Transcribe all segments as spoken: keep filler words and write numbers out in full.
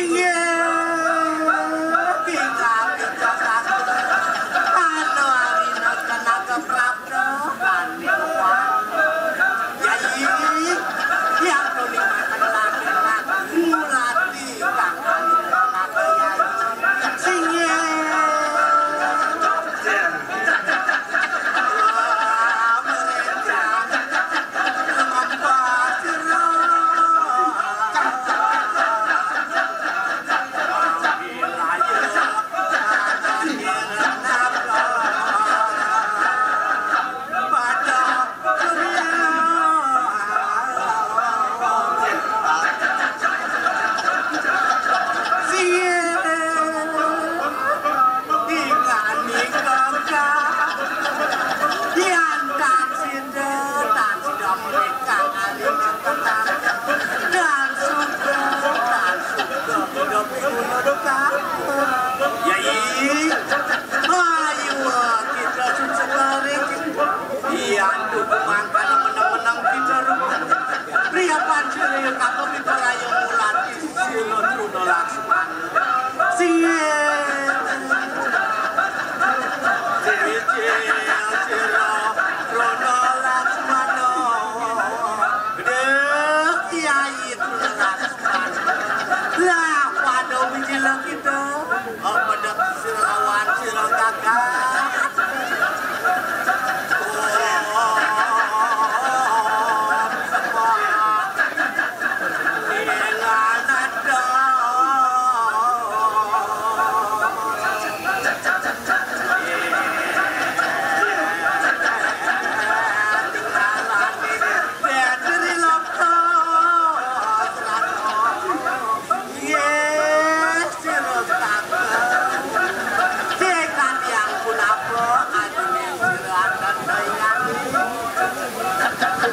Inggih, tingkah-tingkah kakung. Ana arina tenaga prapta, anu. Yayi, yang kuning makan lagi, ngulati kang anu tenaga yayi. Singgih. Wah, merencang. Dan suka, dan suka hidup di gunung Kangkung. Yai, ayo kita susu bareng. Iya, tuh mangkana meneng-meneng kita rupa. Pria pancuri kakep itu raya mulati sila Truna Laksmana. Siye. Cicil sira Truna Laksmana. Gedhe Kyai Truna Laksmana. Lah, padha mijila kita. Apa dak sira lawan sira gagah? Oh, semangat.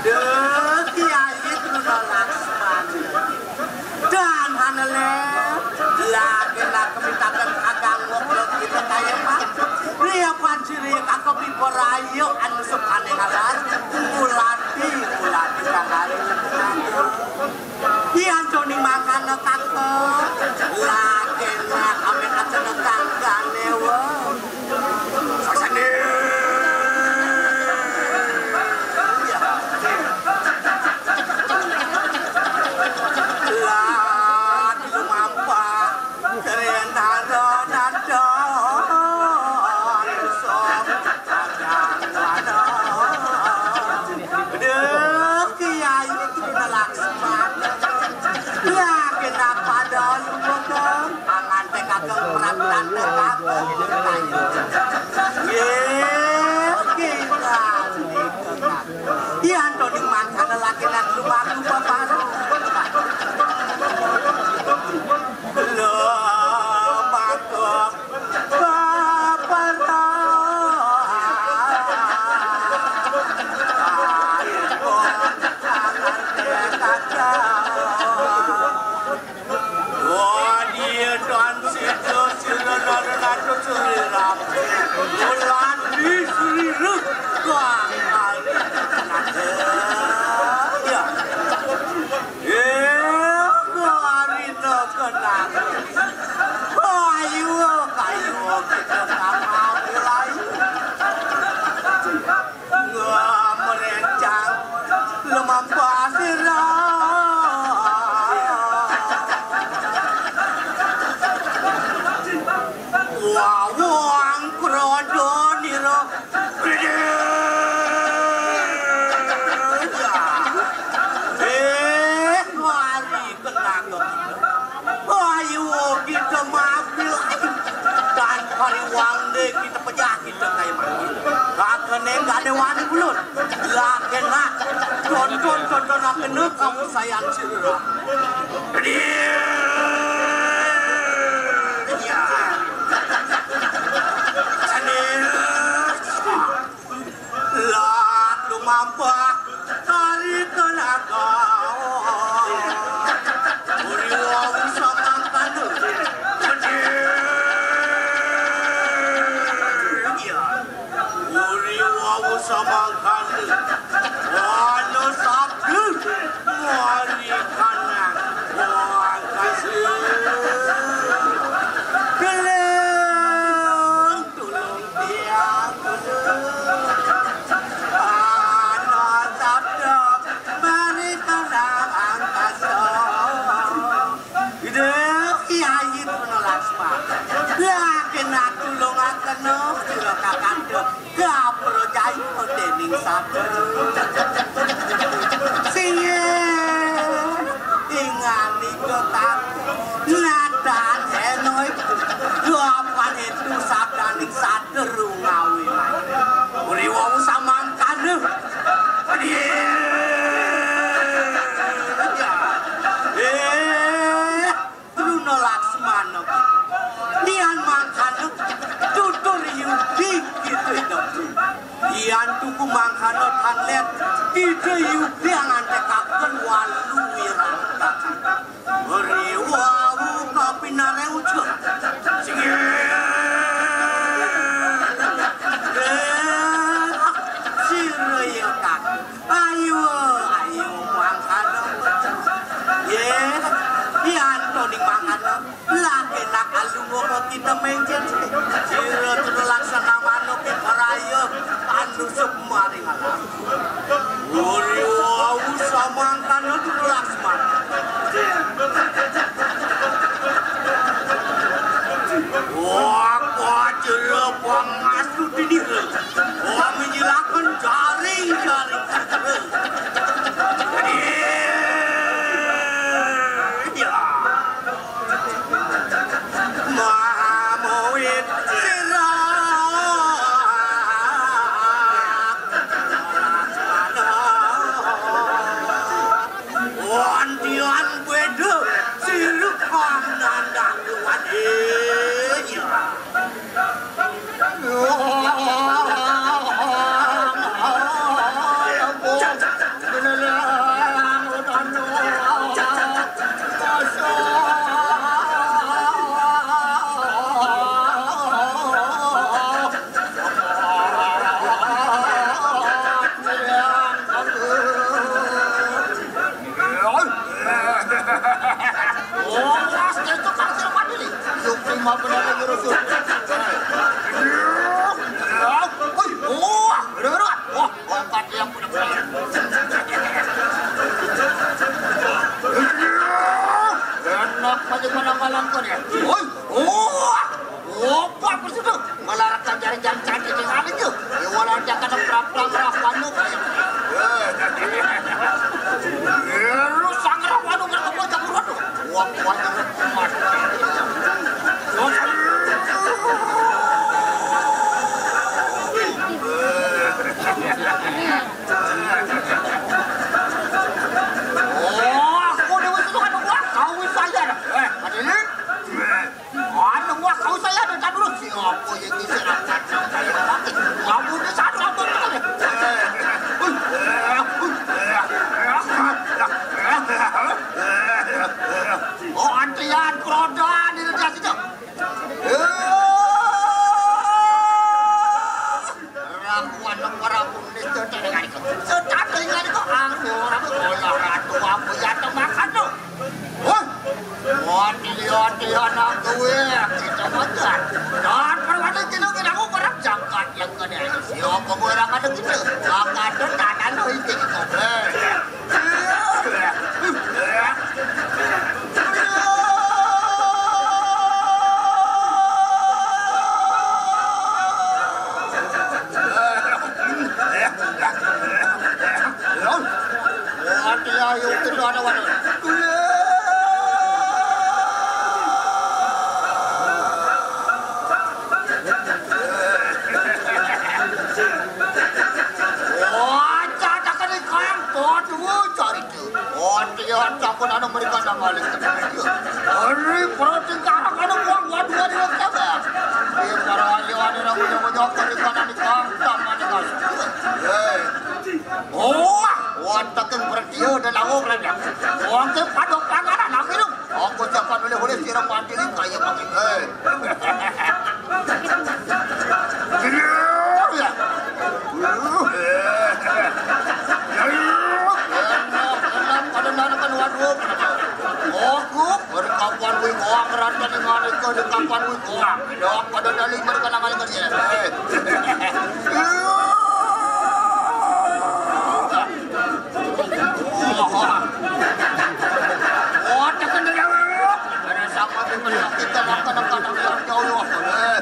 Duh, Kyai Truna Laksmana. Dan Hanele, lagi nak kemitakan agang ngok kita kaya Pak. Ria panciri kakep ibu rayu anu sepane ngalas. Ulati, ulati kang hari. Yan Joni mangkana kakep. Lagi nak ame kacana kanggane wa. Sasane. Lah, lumampah. Srendara nandha sop. Duh, Kyai Truna Laksmana. Lah, kena pada lupa. Angan teh kakek praptan teh kakek. Ye, kita. Yan to ning mangkana laki nak lumaku papara. Lho, mangko papara. Ayo, kakak. Wah, dia dan situ sila nana natu seliram. Bulan di seliru. Wah, kali. Ya. Eh, kali no kenal. Kayu, kayu, kita sama mulai. Wah, merencang. Lemah pasir. Wawang krodonira. Eh, wali kenang. Ayo kita mampir. Dan pariwang deh kita pejah kita kayak mati. Kakene gak ada wani bulut. Lah kena. Tonton, tonton kena kamu sayang sira. Lah lumampah kari tenaga. Uri wau samangkana. Uri wau samangkana. Wana sabda mari kanang. Laksmana. Lah kena tulungaken sira kakanda kaprajaya dening saderu. Singgih inganika tak natan enoi dapan itu sabdaning saderu ngawi. Uriwau samangkana. Eh, Druna Laksmana. Dian mangkana tutur yudi gitu dok. Dian tuku mangkana tanlet tidak yudi angante kaken walu wirang. Riwawu kapinare ucul. Singgih. Eh, sira ya kak. Ayo, ayo, mangkana. Ye, yanto ning mangkana. Lak enak alungo kita mencet. Sira terus laksana manuk paraya. Anusuk maring alam. Uri wau samangkana terus laksman. Wah, wah, jero pangastu dinira. Wah, menyilakan jaring-jaring. Iya. Mamowit sira. Wantian beda sira kang nandang kuat. Iya. Oh, mas, itu kan siapa ini? Yuk, terima benar yang ngerusuh. Wih, wah, bener, bener. Wah, angkat yang punya bener. Enak aja mana malam kau ya. Wih, wah. Opo aku sudah malah rekan dari jam cantik dengan itu. Ya, walau dia kena perang-perang roh panu kayak. Ya, lu sang roh panu nggak kebocor roh tuh. Wah, wah, jangan kuat. Oh, aku dewa itu kan gua kau saya. Eh, ada ini. Anu, wah, kau saya ada tak dulu. Siapa yang bisa angkat saya pakai? Kamu di sana apa kali? Oh, antrian keroda di negara situ. Ramuan para punis tetap dengan itu. Tetap dengan itu, anggur, olah ratu apa ya, temakan tu. Wah, wati-wati anak gue, kita makan. Dan perwati kilo kita mau perang jangkat yang kena. Yo, pengurang ada kita. Makan tu tak ada itu. Wah, catakan ikan, waduh, cari. Otian sampun anu mrika nang malih. Ari protingkarang anu wong waduh ari wong jaga. Ing para ayo anu nang punya punya perikanan di kang taman kali. Hei. Oh, wonten ing berdia dan lawo rene. Wonten padok panganan nang minum. Aku japan oleh-oleh sira mati kaya pakai. Hei. Pada nanakan waduh. Aku berkapan wikoang, rata dengan itu di kapan wikoang. Dok pada dali mereka nama lagi. Wah, tekan dia. Ada sama Kita makan, makan, makan, jauh, eh.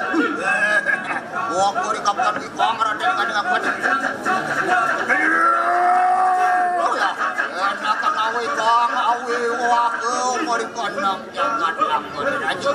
Wah, kori kapan di bang, Raden, kan, kapan? Oh, ya. Enak, kan, awe, bang, awe, wah, ke, kori kandang, jangan, jangan, aja.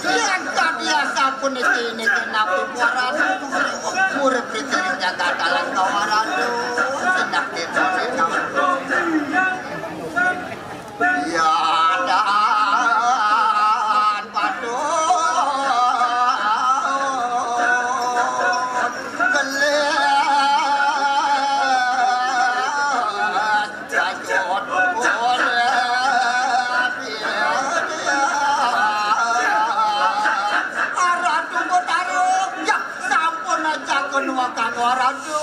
Yen kabiasa puniki niki napi paran urip ring jagat alang kawaran sinah kita. Ya dan patut kelih. Aratu Betara, ya, sampun aja kenuakan Aratu.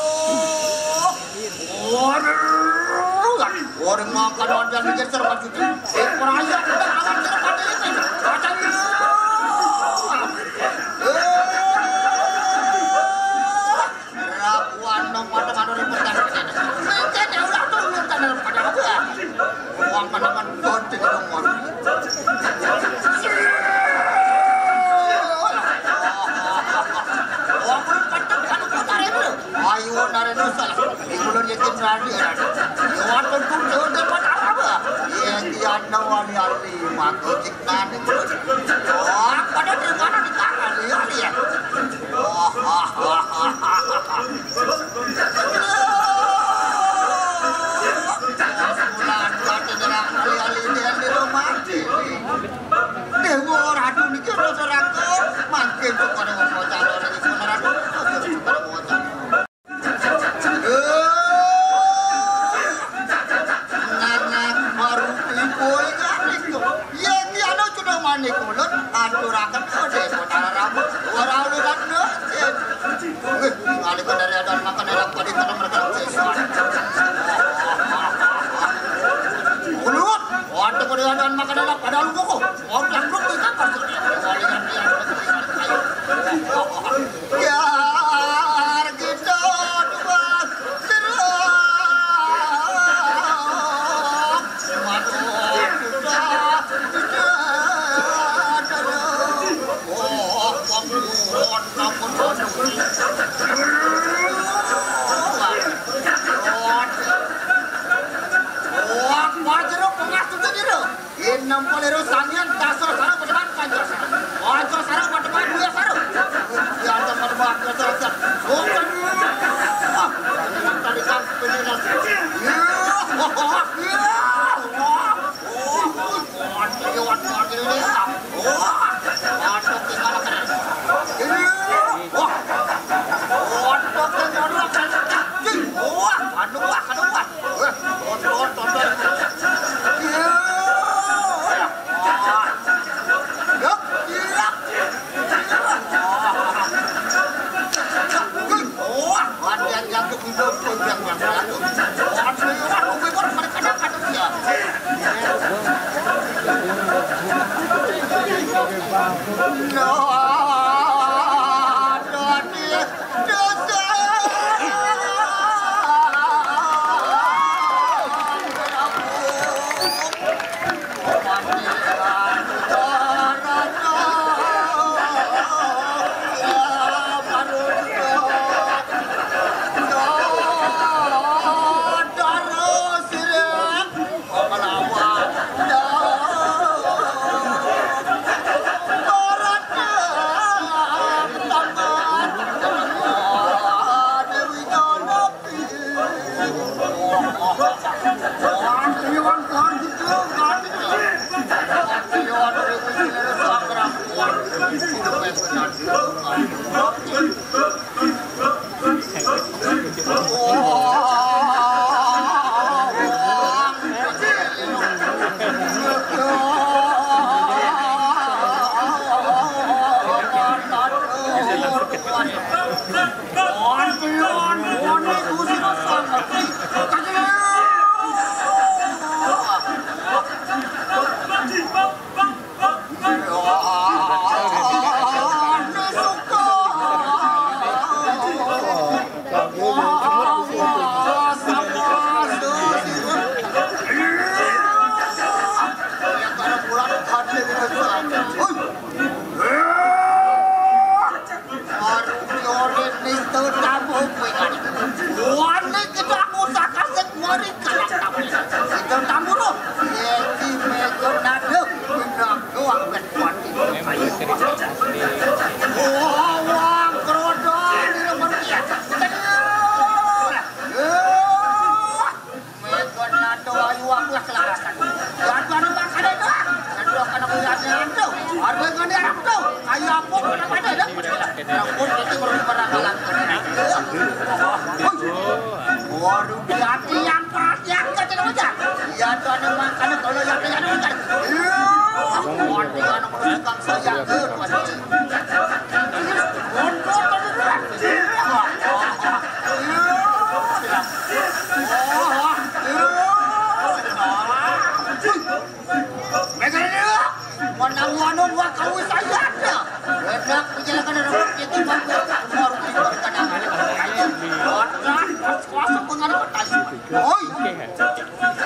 Waduh, orang makan wadah mikir serba cuci. Eh, perayaan kita akan serba cuci. Aduh. Eh. Rakuan nang pada-pada ribet kan. Mungkin ya udah tuh, lu kan pada apa? Uang pada kan gede dong, Mon. Uang lu kacang, kan putar ya, Bro. Ayo, nare dosa lah. Ulun yakin berani, ya. Uang tentu jodoh pada apa? Iya, iya, nawani ali, mako cik nani. Uang pada di mana di tangan, ya, ya. Dewa Ratu niki rasa raga, mangkin kepada wong bocah loro iki, Ratu. Nana maruti boy nganik. Yén ki ana Cundamanik ulun aturaken ode Batara Rama. Ora ulun anu. Wih, ngalika dari adan makan enak pada kena mereka siswa. Ulut, waduh, dari adan makan enak pada lu kok. Mau bilang lu kita pasti. Biar kita dua serang. Inem polero sanian dasar sarung pademan panjang sarung. Ojo sarung pademan, duya sarung. Ya, sarung pademan, ya, sarung, sarung. Ojo. Tadi kan penyulas. Ya, ya, ya. Mega nado ayu aku lah kelarasan. Jadwal makan itu. Jadwal kana kuliahnya itu. Harus ngene aku tuh. Kayak apa kana pada dah. Rambut itu baru barang alam. Waduh, hati yang perhatian ke tidak hujan. Jadwal makan kalau yang tidak hujan. Iya. Waduh, anak menunjukkan saya ke rumah. Menang wano dua kau saya ada. Enak menjalankan orang itu baru diberikan. Kuasa pengaruh tadi. Oi.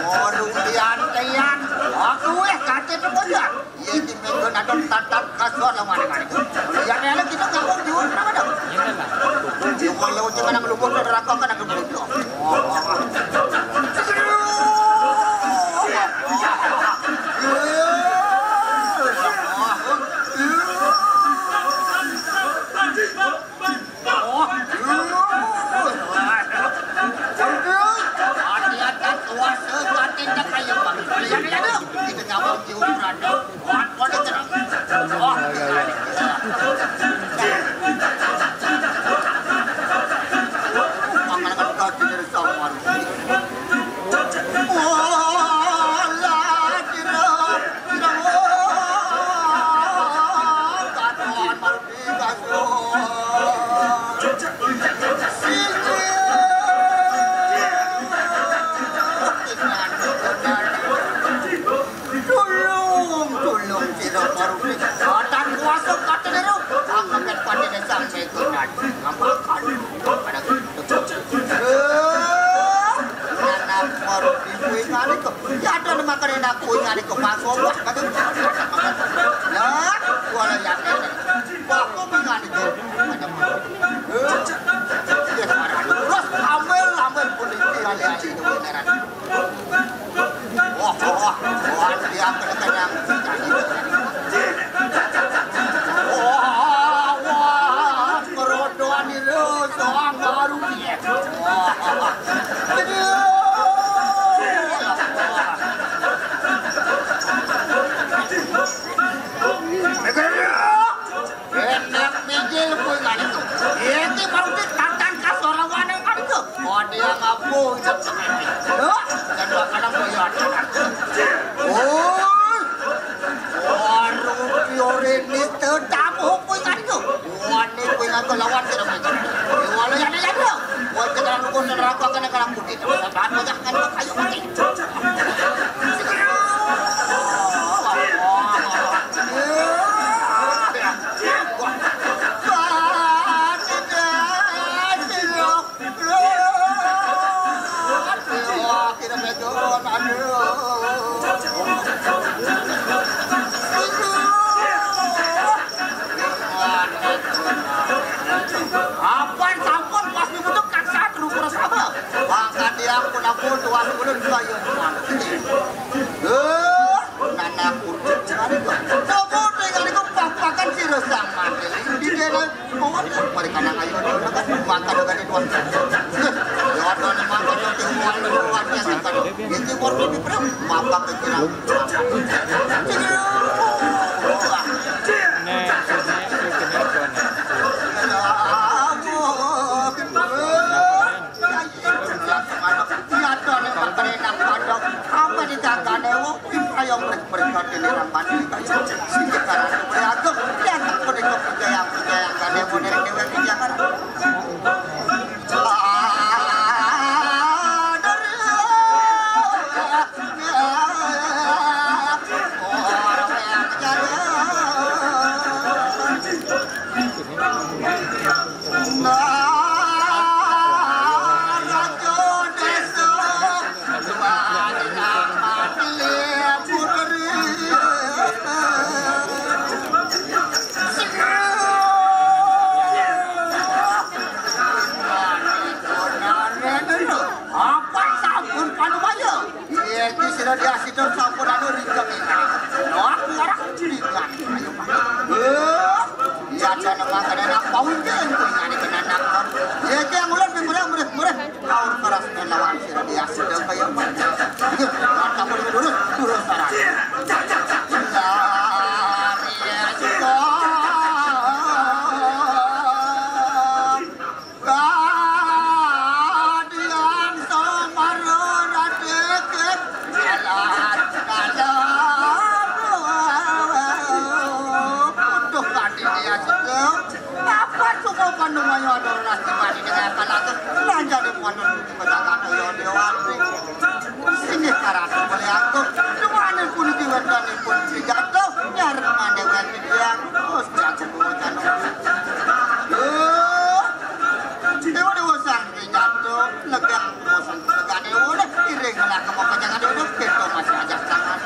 Orang tian tian. Aku eh kata tu benar. Iya, di minggu nadon tatap kasur lah mana-mana. Iya, ada kita kampung di mana mana. Iya, kalau kita nak melubuk neraka kan aku belum. Tulung, tulung, sira Maruti. Katan kuasa katan niru. Aku kan pati desa megunan. Ngapakan? Pada Eh, anak Maruti kuwi ngene kok. Ya ada nama kene nak kuwi ngene kok. Masuk wah kata. Ya, wala ya. Aku mengani. Eh, ya, terus ambil, ambil polisi kali aja itu beneran. Wah, wah, wah, dia kedengeran. Wah, wah, kerodoan itu soang baru dia. Wah, wah. Aduh. Enak mijil kuwi ngene to. Iki baru ki tatan kasarawane ngene to. Model ngapo iki. Lho, dan makanan koyo ada. Oh. Baru piore ni tetamu kuwi ngene to. Wani kuwi ngene lawan kira. Wala ya ya. Wah, kita nunggu neraka kena kena putih. Apa aja kan kayu putih. Apan sampun pas dibutuh kaksa terus apa? Mangkat dia pun aku tuan ulun kayu. Eh, nana kudu. Coba dengan itu papakan si resang mati. Di dalam pohon yang paling kanan ayo. Maka dengan itu. Ya ada maka itu. Ini baru diperang. Maka pikiran. Nah, Aja nama kada nak pawin ke, itu ingani kena nak. Ya, ke yang ular, yang ular, murih, murih. Kaur keras dan lawan sira dia sedang kaya apa? Iya, mata pun menurut, turun saran. Lari, ya, sudah. Kadian Samara deket jalan dalam. Uduh, kadi dia sedeng. Apa suku panumaya ada orang simani dengan kalangan. Lanjani muanun pejagaan Uyo Dewati. Singgih karatu beli aku. Dumaning puniki wéntenipun pidato nyarengane wénten tiyang. Terus jago pemecano. Duh. Dewa Dewa Sang Pidato, legang Dewa Sang Pidato, iring melaka mau pejangan duduk, kita masih ajak sangan.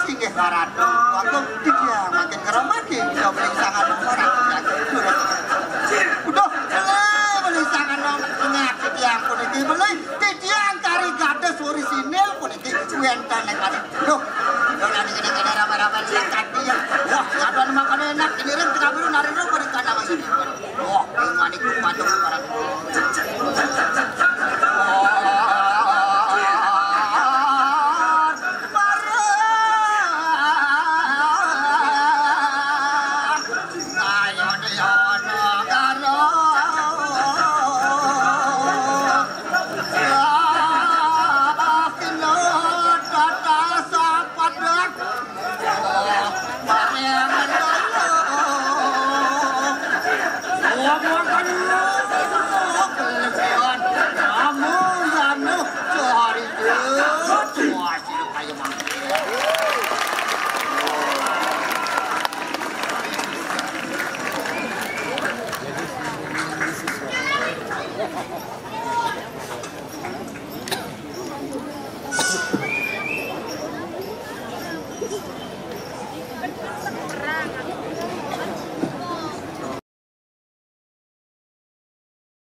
Singgih karatu, waktu dia makin ngeromaki, kita beli sangan orang. Udah, beli, beli sangan dong, ngati tiang puniki beli, titiang kari gadas wori sinil puniki, wénten nek kali. Duh, yo nanti kena kena rame-rame lihat kaki ya. Wah, kapan makan enak, ini ring tengah biru nari ring pada kandang sini. Wah, ini manik kuat dong, orang.